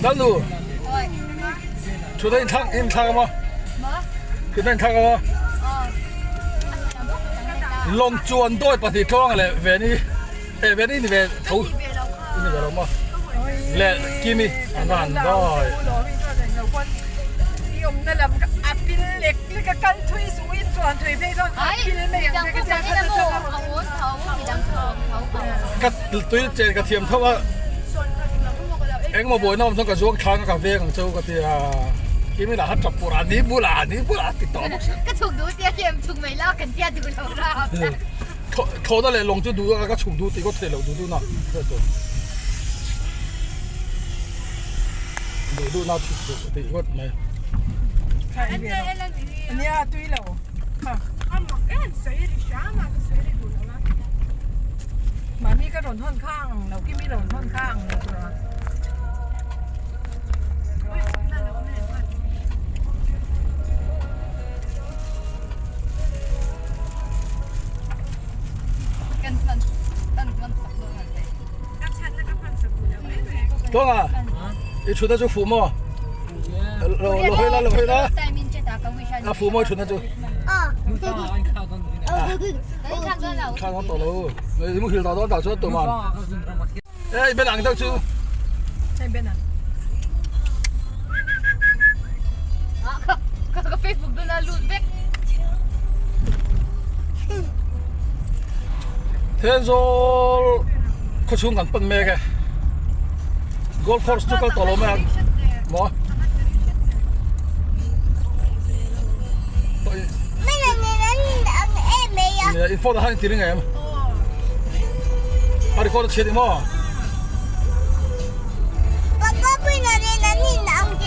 Lalnu, thut a inthlak inthlak a maw? Thut a inthlak a maw? Lawng chuan dawi pahnih tluanga leh Veni eh Veni ni ve tho i ni ve lo maw? Leh Kimi an va han dawi. Ka tui chen ka thiam tho a engmaw buaina awm chuan ka zuang thlang a ka veng ang cheu ka ti a Kimi lah kha tap pur a ni bulah a ni bulah a ti tawh bawk sia. Ka chhuk duh tia khi em chhuk mai la kan tia duh lo ra. Thlawhna leh lawng chu duh a ka chhuk duh tih ka thei lo duh duh na hriat tur. Duh duh na chhuk duh tih ngawt mai. Nia tui lo. Mahni ka rawn hawn kha ang lo kimi rawn hawn kha ang lo tur a. Tluanga i thutna chu fuh maw? Lo lo hawi la lo hawi la a fuh maw i thutna chu? Thla dawn tawh lo i muhil tawh dawn tah chuan tuman e i ben ang deuh chu. Ka Facebook dun a lut vek. Thenzawl khaw chhung kan pan mek e golf course chu kal tawh lo mai a maw in phone ah khan in ti ring em a record a chhiat ni maw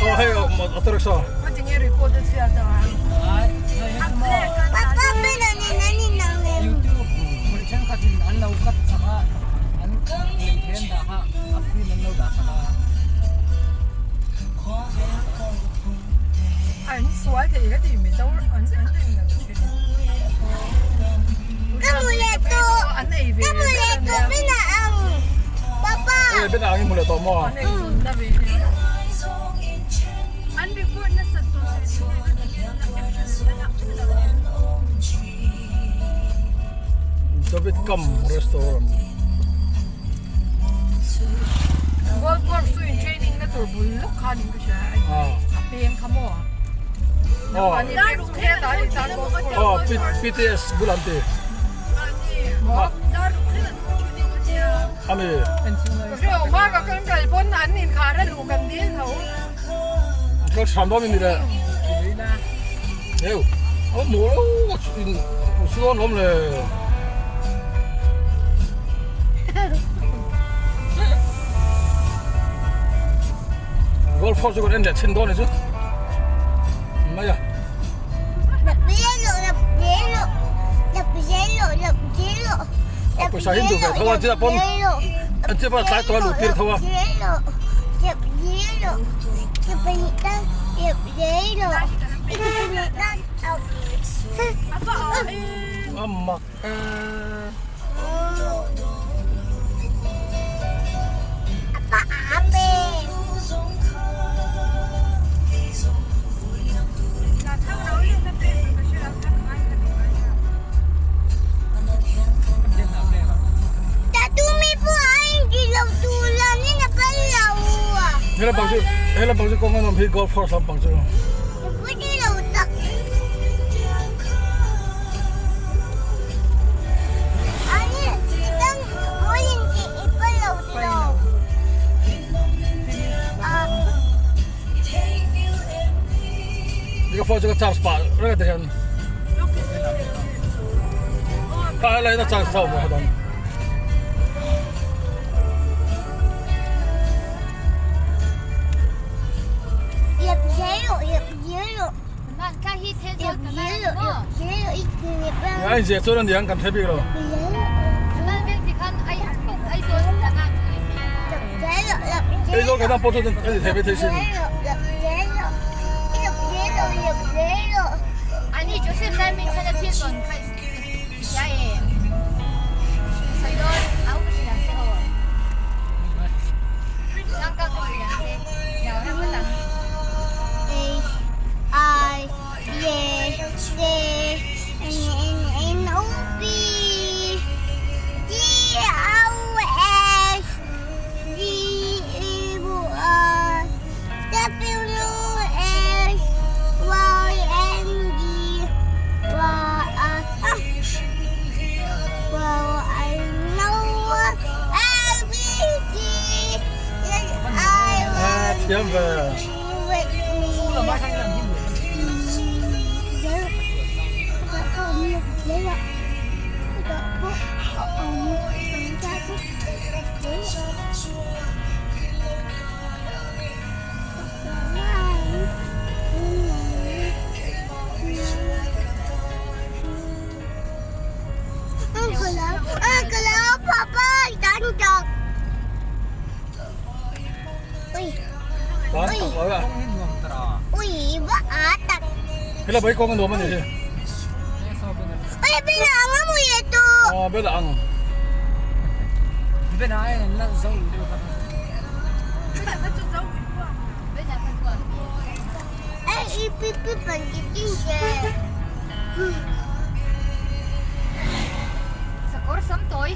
aw hei auto rickshaw David Kam Restaurant. Golf course chu in training na tur bul lawk khan in ka hria a a peng kha maw Aw PTS bul an ti. Ami. Kal chhan dawn ini le. Eu. A mu lo in suan lawm le. Golf course chu kan en leh chhin dawn ni chu. Mai a. A pawisa hi duh ve tho a chiah pawn an chiah pawn a tlai tawh a luh tir tho a. A mak e. He lampang chu he lampang chu kawng a nawm hi golf course lampang chu. Ka phone chu ka charge pah reng a ti hian ka lai na charge chau maw dang. A inziah chuan a niang kan hre bik lo. Aizawl kan pawh chuan a ni thei mai thei sin. Thiam ve. Hela bai kawng a nuam a ni hi. Aw bela ang. Sakawr sam tawi.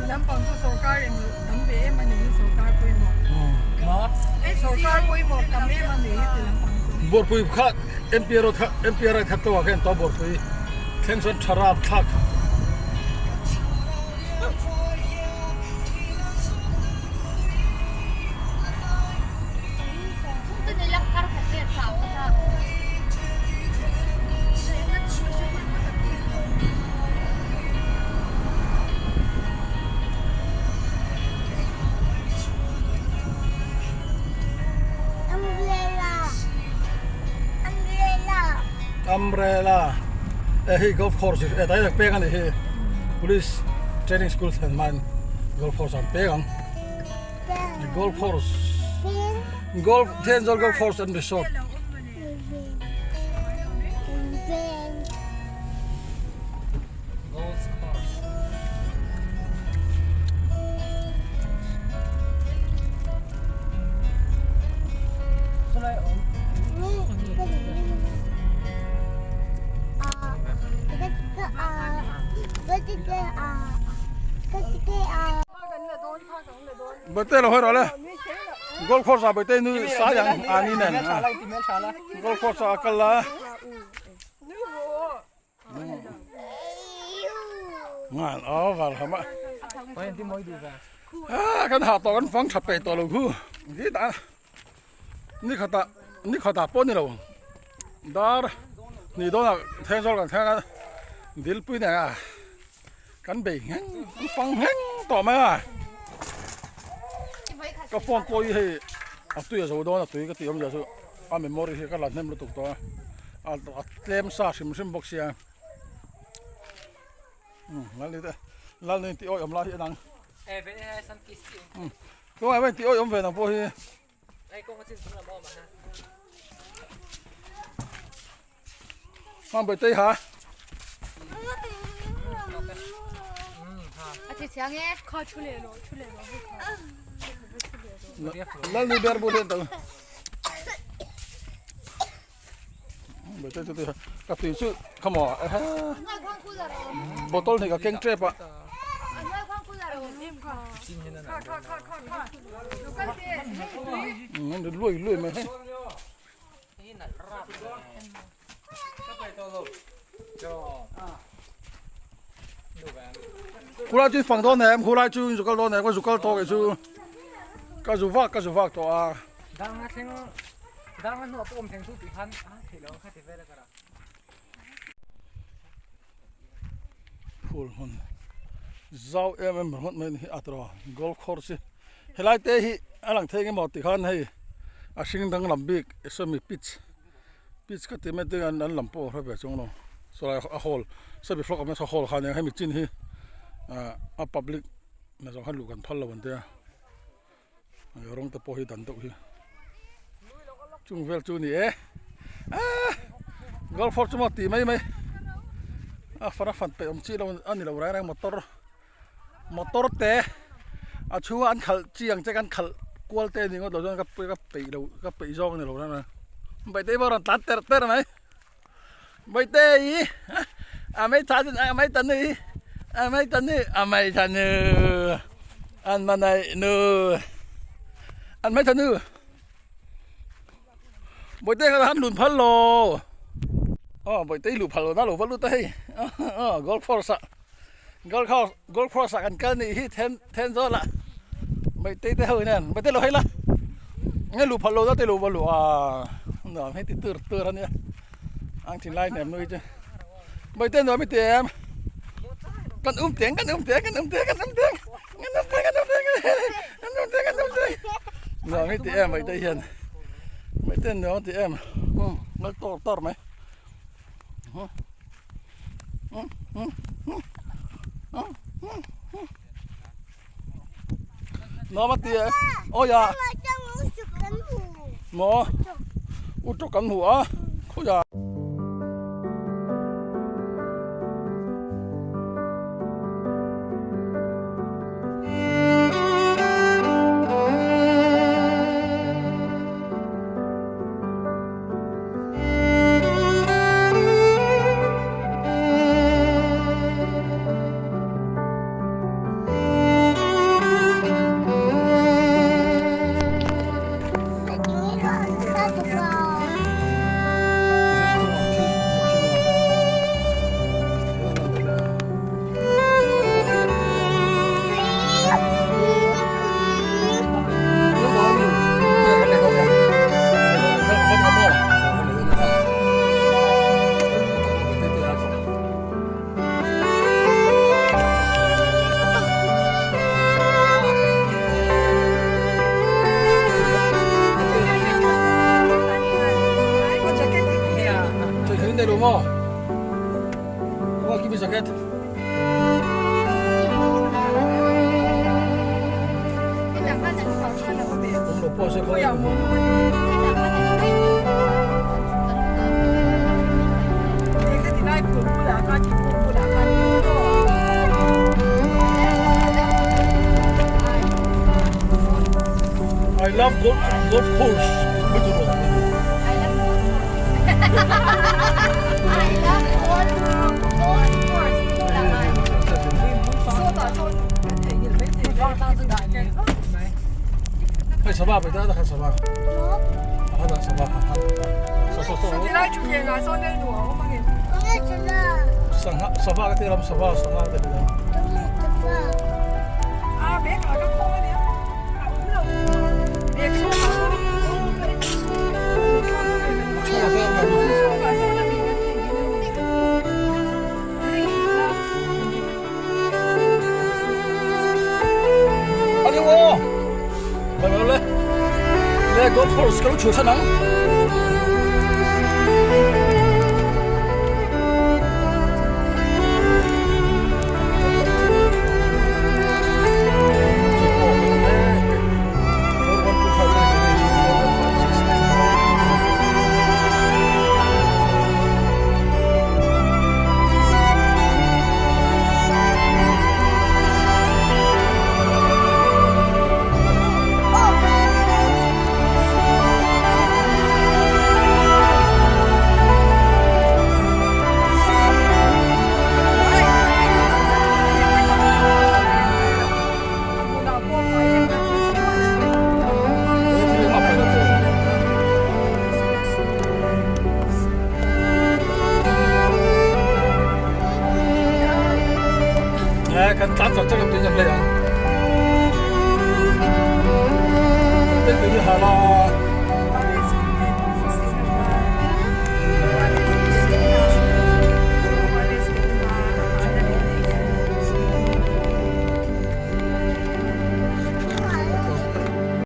Lampang chu sorkar in tam ve em a ni hi sorkar pawimawh. Ei sorkar pawimawh tam em a ni hi ti lampang chu. Buarpui kha MPR kha MPR kha to ah khan to buarpui thleng chuan tha rap thlak. Umbrella eh hei golf course eh tlai tak peng a nih hi police training school thlen hmain golf course an peng ang golf course golf Thenzawl golf course and resort. Bate lo hawi rawh le golf course ah bate nu sai ang ani nen golf course ah a kal a. Ngan aw var ham a ah kan hah tawh kan fang tha peih tawh lo khu ti ta ni khatah ni khatah pawh ni lo dar ni dawnah thenzawl kan thleng a dilpui nen a kan bei ngheng kan fang ngheng tawh mai a ka phone pawh hi hei a tui a zo dawn a tui ka tih awmzia chu a memory hi ka la hnem lutuk tawh a a tlem sa hrim hrim bawk sia umm lal ni te lal ni tih awih awm lai hi a dang tunah hian tih awih awm ve nang pawh hi. Mang bai tei ha. A thi chiang e. Kha thu le lo, thu le lo. Lal ni ber bu den tang. Bai tei tei ka tui chu come on. Bottle ni ka keng trep a. Lui lui mai hei. Khulai chu fang dawn em khulai chu zu kal dawn em ka zu kal tawh kei chu ka zu vak ka zu vak tawh a. Phul hmun zau em em ringawt mai a ni hi a tawrh a golf course hi helai te hi a lang thei engemaw tikhan hei a hring danglam bik sawmi pitch pitch ka tih mai te hian an lam pawh a hre ve chuang lo sawlai a hall sawmi flock awmna saw hall kha ania hemi chin hi ah a public na zawng khan luh kan phal lo an tia rawng te pawh hi dan deuh hi chung vel chu a ni e ah golf course chu maw tih mai mai a fan a fan peih awm chiah lo a ni lo reng reng motor motor te a chhunga an khalh chi ang che kan khalh kual te ni ngawt lo chuan ka ka peih lo ka peih zawng a ni lo reng reng Bawihtei pawh a rawn tlan terh terh mai Bawihtei a mai tha a mai ta nui a mai ta nui a mai tha nu an manai nu an mai tha nu Bawihtei kha han lun phal lo aw Bawihtei luh phal lo na lo va lut a hei aw golf course ah. Golf course golf course ah kan kal nih hi then then zawl ah Maitei te ho hian Maitei lo hei la nge luh phal lo ta te luh va luh a nuam hei ti tur tur a nia ang thin lai hnem nui chu Maitei nuam i ti em kan um teng kan um teng kan um teng kan um teng kan um teng kan um teng kan um teng kan um teng nuam i ti em Maitei hian Maitei nuam a ti em umm ngal tawr tawr mai. Nó bắt tìa Ôi à Mò U trọc cắn hủ á Khôi à I love golf golf course Hei sava bai ta kha sava a da sava kha so so so sangha sava ka te lam sava sangha te Golf course ka lo chhuahsan ang. Kan tlan chak chak em tui hlei ang. Te tui ha la.